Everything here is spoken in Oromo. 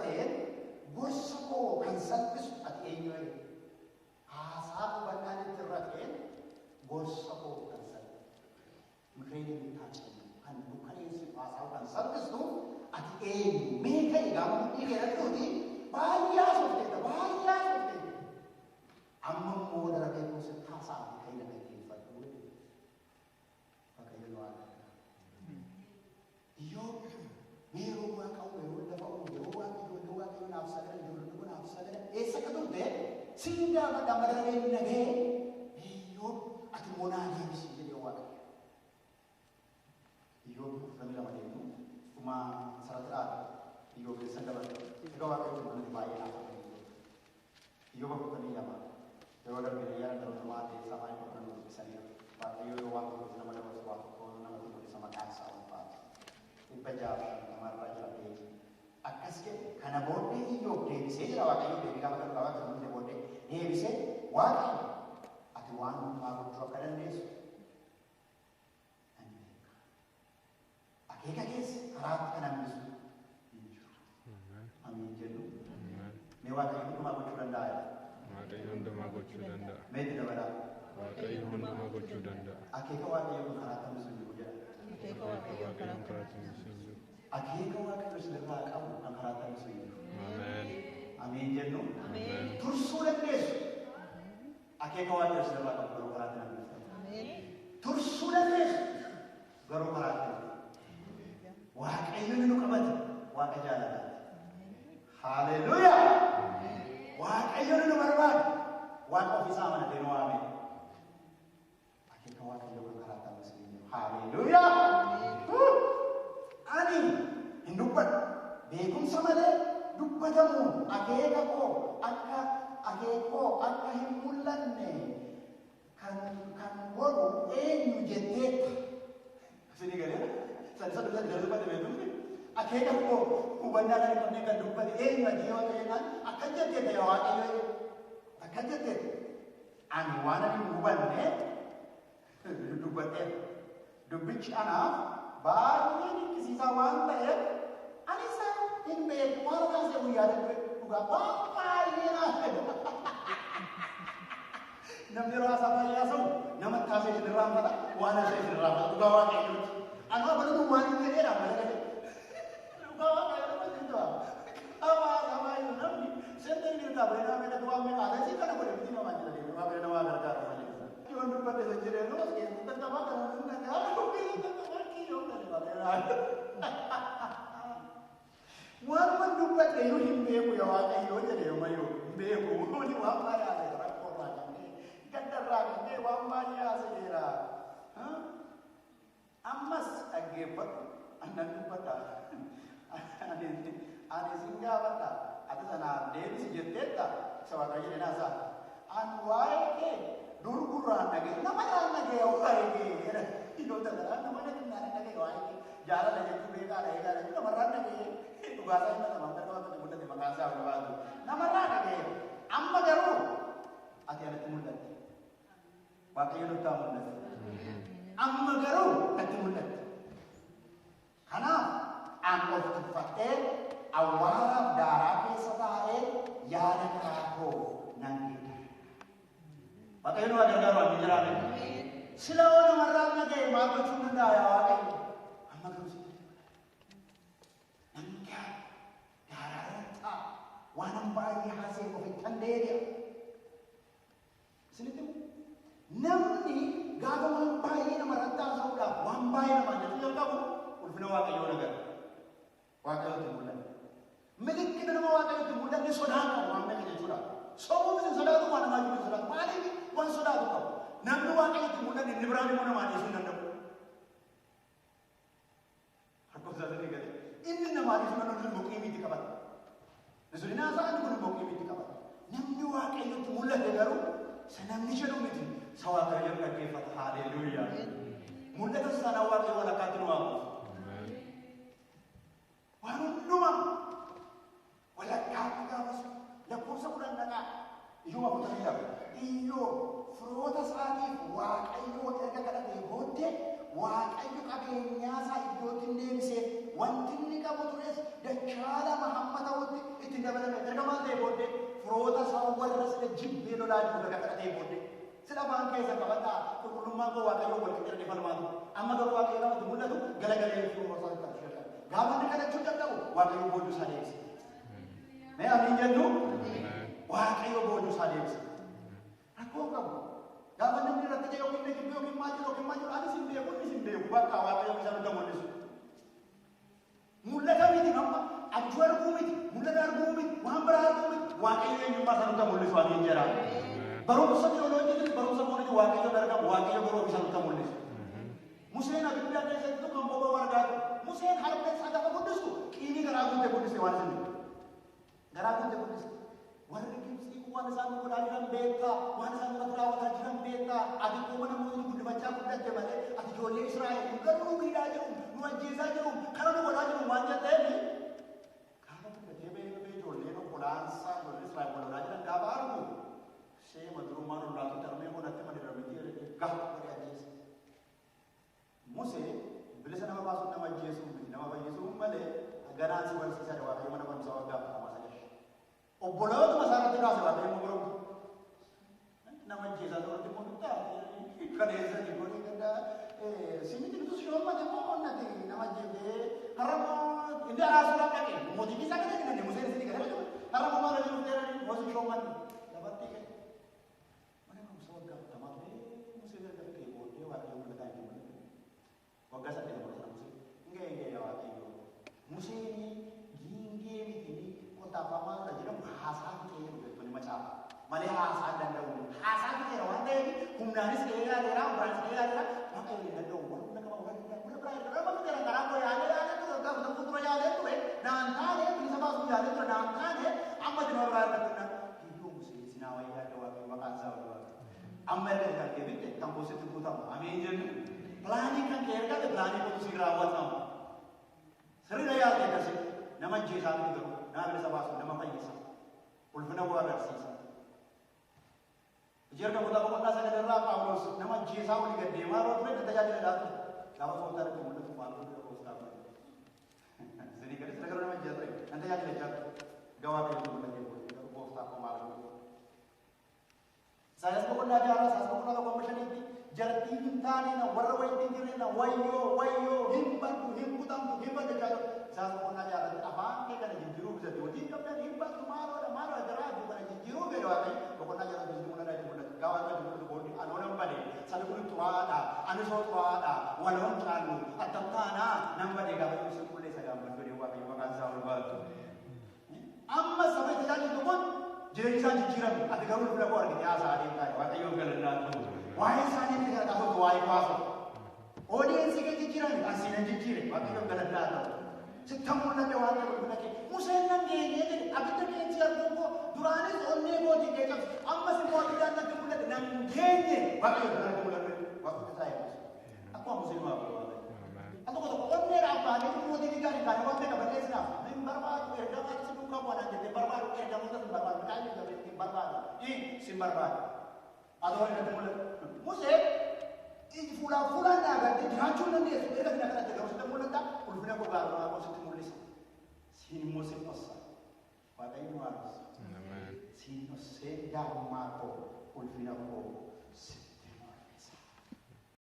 ta'een gorsa koo kan salphisu ati eenyu jedhe. Haasaa hubannaan itti irra ta'een gorsa koo kan salphisu. ምክሬን የምታጨልም kan dukkaneessu haasaa kan salphistu ati eenyu? Mee ka'i gaafa mudhii keeradhuuti baay'ee haasofteetta baay'ee haasofteetta. Amma immoo darabee koo sitti haasa'aa ka'i na dhaggeeffadhu. Waaqayyo nu haa gargaaru. Iyyoob mee yeroo Waaqa uume, yeroo lafa uume, yeroo Waaqa ijoollee Waaqayyo naaf sagadan, ijoolleen kun naaf sagadan eessa akka turte siin gaafadha amma darabeen na ga'e. Mee Iyyoob ati immoo naa deebisi jedhee Waaqayyo. Iyyoob 42 deemnu dhuma asirratti dhaabe. Iyyoob keessa dabarre. Egaa Waaqayyo mul'ate baay'ee naaf ta'e Iyyoob. Iyyoob 42 yeroo darbe ayyaana darbamaa ta'e samaa iddoo kana nu dubbisaniiru. Waaqayyo yoo waan tokko nama dabarsu waan tokko namatti mul'isa maqaan isaa ulfaatu. 650 irra jira beeki. Akkas jedhe kana booddee Iyyoob deebisee jira Waaqayyo deebii gaafa kan gaafa kan hundee booddee deebisee Waaqayyo ati waan hundumaa gochuu akka dandeessu nan beeka. Akeeka keessa karaatti kan hambisu hin jiru. Amiin jennu. Mee Waaqayyo hundumaa gochuu danda'a jedha. Waaqayyo hundumaa gochuu danda'a. Mee itti dabalaa. Waaqayyo hundumaa gochuu danda'a. Akeeka Waaqayyo kun karaatti hambisu hin jiru jedha. Akeeka Waaqayyoon karaatti hambisu hin jiru. Akeeka Waaqayyo isinirraa qabu kan karaatti hambisu hin jiru. Ameen. Amiin jennu. Tursuu dandeessu. Akeeka Waaqayyo isinirraa qabu garuu karaatti hambisu. Tursuu dandeessu garuu karaatti hambisu. Waaqayyo nu qabate Waaqa jaalalaati. Haleluuyaa! Waaqayyo nu barbaade Waaqa ofiisaa amanatee nu waame. Akeeka Waaqayyo kan karaatti hambisu hin jiru. Haleluuyaa! Ani hin dubbadhu. Beekumsa malee dubbatamuun akeeka koo akka akeekoo akka hin mul'anne kan godhu eenyu jetteetta. Isinii galee? San isa dubbate dubbate beekumsi. Akeeka koo hubannaa kan hin qabne kan dubbate eenyu ati yoo ta'e jennaan akkas jetteetta yaa Waaqayyo akkas jetteetta. Ani waan ani hin hubanne dubbadheera. Dubbichi anaaf baay'ee dinqisiisaa waan ta'eef ani isa hin beeku waan kaasee guyyaa darbe dhugaa waan baay'ee naaf ta'e. Namni yeroo haasaa baay'ee haasa'u namatti haasa'e isin irraanfata waan haasa'e isin irraanfata dhugaa Waaqayyooti. Anuma baluun waan hin jedheedha malee galee. Dhugaa Waaqayyo namatti hin ta'a. Qaama haasaa baay'ee namni senteen mirgaa bareedaa meeqa waan meeqa haasa'e si kana godhe miti namaa jira deemee Waaqayyo namaa gargaaru malee. Yoon dubbadhe isa jedhee noo keessatti tattafaa kana hin dhaga'amu keessatti tattafaa kiyyoo kan Waaqayyo. Waan dubbadhe iyyuu hin beeku yaa Waaqayyo jedhe yoomayyuu hin beeku. Waan baay'ee haasa'e rakkoo irraa kan ka'e gadda irraa kan ka'e waan baay'ee haasa'eera. Ammas dhaggeeffadhu annan dubbadha. Ani sin gaafadha ati sanaaf deebisi jetteetta isa Waaqayyo jedhe naasaa. Ani waa'ee kee dur gurraan dhaga'e nama irraan dhaga'e waa'ee kee jedha. Iddoo tasaa nama dhaga'e dhaga'e waa'ee kee jaalala jechuu beekaadha eegaadha jechuun namarraan dhaga'e dhugaasaa hin ta'an akka waaqatti mul'ate maqaan isaa ulfaatu. Namarraa dhaga'e amma garuu ati anatti mul'atte. Waaqayyo nutti haa mul'atu. Amma garuu natti mul'atte. Kanaaf an of tuffadhee awwaaraaf daaraa keessa taa'ee yaada karaa koo nan geeddara. Waaqayyo nu haa gargaaru ani jiraame. Sila hoo namarraan dhaga'e maal gochuu danda'a yaa Waaqayyo? Amma garuu sitti mul'ata. Nan gaara daaraa irra taa'a waan an baay'ee haasa'e ofittan deebi'a. Isinitti himu? Namni gaafa waan baay'ee namarratti haasa'uudhaaf waan baay'ee namaan jechuu jalqabu ulfina Waaqayyoo agarra. Waaqayyotti mul'ata. Milikkita nama Waaqayyotti mul'anne sodaa qabu waan meeqa jechuudha. Sobuufis hin sodaatu waan namaa jiru hin sodaatu. Maaliif waan sodaatu qabu? Namni Waaqayyotti mul'anne inni biraan immoo namaa dhiisuu hin danda'u. Lakkoofsa sadii galee. Inni namaa dhiisuu danda'u immoo qiimiitti qabata. Isin haasa'an kun immoo qiimiitti qabata. Namni Waaqayyotti mul'ate garuu isa namni jedhu miti isa Waaqayyo jedhu dhaggeeffata. Haleluuyaa. Mul'ata sana Waaqayyo walakkaatti nu waamu. Waan hundumaa walakkaatti gaafas lakkoofsa 10 dhaqaa. Iyyoob 42. Iyyoob firoota isaatiif Waaqayyoon erga kadhatee booddee Waaqayyo qabeenyaa isaa iddootti hin deebisee wanti inni qabu tures dachaa lama hamma ta'utti Itti dabalame erga maal ta'e booddee firoota isaa warra sila jibbee lolaa jiru erga kadhatee booddee sila afaan keessa qabadhaa qulqullummaan koo Waaqayyoon wal qixxee falmaatu. Amma garuu Waaqayyo namatti mul'atu galagalee firoota isaa kadhachuu jalqabe. Gaafa inni kadhachuu jalqabu Waaqayyo boojuu isaa deebise. Mee amiin jennu? Waaqayyo boojuu isaa deebise. Rakkoo hin qabu. Gaafa namni irratti ta'e yookiin na jibbe yookiin maal jedhu yookiin maal jedhu anis hin beeku innis hin beeku bakka Waaqayyo isa nutti mul'isu. Mul'ata miti amma abjuu arguu miti mul'ata arguu miti waan biraa arguu miti Waaqayyo eenyummaa isaa nutti mul'isu amiin jedha. Barumsa tiyooloojiitiin barumsa fooniitiin Waaqayyo argamu Waaqayyo garuu isa nutti mul'isu. Museen abidda keessatti kan boba'u argaa ture. Museen harka isaa gaafa guddistu qiinii garaa guutee guddiste waan isin garaa guutee guddiste. Warri Gibxii kun waan isaan godhaa jiran beektaa, waan isaan irratti raawwataa jiran beektaa, ati kuma namoonni guddifachaa guddatte malee, ati ijoollee Israa'el kun garuu nu miidhaa jiru, nu ajjeesaa jiru, kana nu godhaa jiru waan jetteef. Gaafa guddatee bahee dhufee ijoolleen obbolaansaa ijoolleen Israa'el wal lolaa jiran gaafa argu, seema durummaan ollaatutti harmee godhatte malee darbiti jedhee gaafa godhee ajjeese. Musee bilisa nama baasuun nama ajjeesuu miti, nama fayyisuu malee ganaan si barsiisaa Waaqayyo mana barumsaa waggaa 40 sagal. Obbolootuma isaa irratti kaase Waaqayyo immoo barumsa. Nama ajjeesaa turutti immoo bittaa kan eessatti godhee gaddaa simiti bitu shoommate immoo onnati nama ajjeefee har'a immoo inni araasuudhaaf dhaqe mootii keessaa kan jedhan Museen isinii galee har'a immoo maal hojii dhufteerani mootii shoommanni lafatti ka'e. Mana barumsa waggaa 40 ture Museen erga fixee booddee Waaqayyo mul'ataa itti mul'ate. Waggaa 8 bara sana Museen hin ga'e hin ga'e Waaqayyo. Museen giingee miti qotaafamaadha jedhamu haasaa fixee jedhu beektonni macaafa. Malee haasaa hin danda'u. Haasaa fixeera waan ta'eef humnaanis ga'ee yaadeera, biraanis ga'ee yaadeera. Waaqayyo hin danda'u. Warra humna qaba, warra danda'u, warra biraa erga nama fixeera karaa koo yaalee yaalee ture waggaa 40 fuuldura yaalee ture naan taane bilisa baasuu yaalee ture naan taane amma nama biraa erga tunnaan. Iyyuu Musee sinaa wayyaa adda Waaqayyo maqaan isaa wal waaqa. Amma erga kan kee fitte kan koo sitti guutama. Ameen jennu. Pilaanii kan kee ergate pilaanii kootu siin raawwatama. Sirriidha yaalte akkasii. Nama ajjeesaa miti garuu nama bilisa baasu nama fayyisa. Ulfina koo agarsiisa. Hojii ergamoota boqonnaa 9 irraa Phaawulos nama ajjeesaa olii gad deemaa yeroo ture nan tajaajila ture. Gaafa gooftaan itti mul'atu maal godhu gooftaa kun. Isinii galis garuu nama ajjeesaa ture nan tajaajila ture. Gawaa ta'e mul'atee booddee garuu gooftaa koo maal godhu. Isaayyaas boqonnaa 6 Isaayyaas boqonnaa 1-5tti jartii hin taane na warra wayitti hin jirre na wayyoo wayyoo hin baddu hin kutamtu hin baddu jechaa ture. Isaayyaas boqonnaa 6 irratti afaan kee kana jijjiiruuf isatti hojii hin qabdan hin baddu maaloodha maaloodha garaa jiru kana jijjiiruuf jedhe Waaqayyo boqonnaa 6 irratti mul'ata itti mul'atu. Gaafa itti mul'atu booddee anoo nan bade sabi kun xuraa'aadha ani soo xuraa'aadha waloon caalu attam taanaa nan bade gaafa jiru sin qulleessa gaambaddu jedhe Waaqayyo maqaan isaa ol baatu. Amma saba tajaajilu kun jireenyi isaa jijjiirame ati garuu ulfina koo argite haasaa adeemtaa Waaqayyoon galannaa ta'u. Waa'ee isaanii itti kana taasifatu waa'ee koo haasa'u. Oodiyensii kee jijjiirame kan siinan jijjiire Waaqayyoon galannaa ta'u. Sitta mul'ate waan ta'e ulfina kee. Museen nan geenyee jedhe abidda qeensi arguun koo duraanis onnee kootiin kee cabse ammas immoo abiddaan natti mul'ate nan geenye Waaqayyoon natti mul'ate Waaqayyoon isaa eebbisu. Akkuma Museen waa godhu Waaqayyo. Al tokko tokko onneedhaan baanee mootii gaarii taane waan ta'e balleessinaaf hin barbaadu ergamaa si duukaa bu'anaan jettee barbaadu ergamoota sin barbaadu Mikaa'el Gabriel hin barbaadu sin barbaadu. Haa ta'u irratti mul'atu. Musee iji fuulaan fuulaan na agartee jiraachuu hin dandeessu erga sina kadhatte garuu sitti mul'ata ulfina koo gaarummaa koo sitti mul'isa. Siin immoo sin dhossa. Waaqayyo nu haa dhossu. Siin dhossee gaarummaa koo ulfina koo